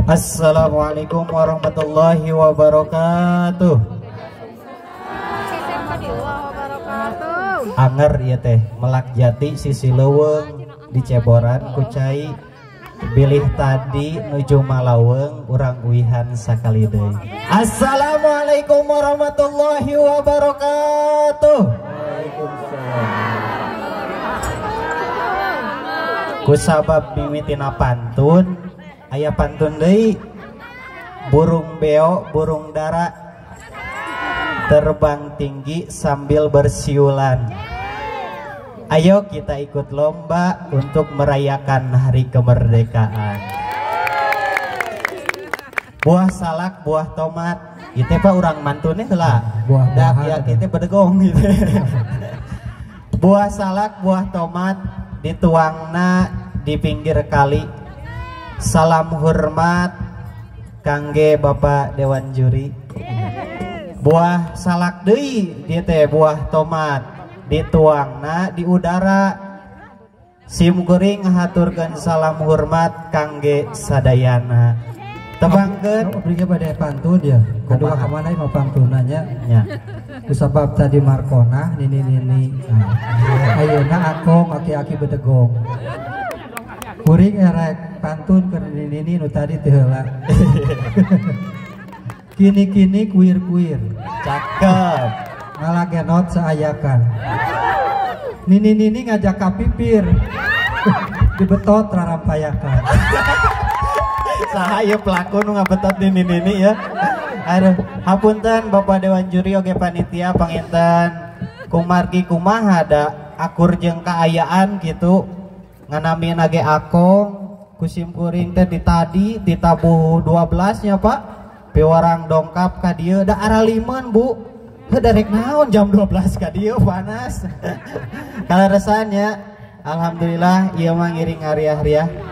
Assalamualaikum warahmatullahi wabarakatuh. Anger ieu teh melak jati sisi leuweung diceboran ku cai bilih tadi nuju malaweng urang uihan sakali deui. Assalamualaikum warahmatullahi wabarakatuh. Waalaikumsalam. Kusabab mimitina pantun, aya pantun deui. Burung beo, burung dara terbang tinggi sambil bersiulan. Ayo kita ikut lomba untuk merayakan hari kemerdekaan. Buah salak, buah tomat. Itu pak urang mantunnya lah. Buah-buahan. Ya kita bedegong gitu. Buah salak, buah tomat dituangna di pinggir kali. Salam hormat kangge Bapak Dewan Juri. Buah salak deui dieu teh buah tomat dituangna di udara. Sim kuring ngahaturkeun salam hormat kangge sadayana. Tebangkeun abdi ge bade pantun ya. Kedua kamana mah pantunanya nya. Kusabab tadi markonah nini-nini. Ayeuna akong aki-aki bedegong. Kuring erek pantun keur nini-nini nu tadi teu heula. Kini-kini kuir-kuir. Cakep. Ngalagenot saayakan. Nini-nini ngajak kapipir. Dibetot rarampayakan. Saha ieu pelaku nu ngabetot nini-nini ya. Aduh, hapunten Bapak Dewan Juri oge panitia panginten kumargi kumaha da akur jeung kaayaan gitu. Nganamina ge akong kusim kuring teh di tadi ditabuh 12 nya Pak. Piwarang dongkap ka dieu da aralimeun Bu. Heuh darek naon jam 12 ka dieu panas. Kaleresan nya alhamdulillah ieu mah ngiring ngariah-riah.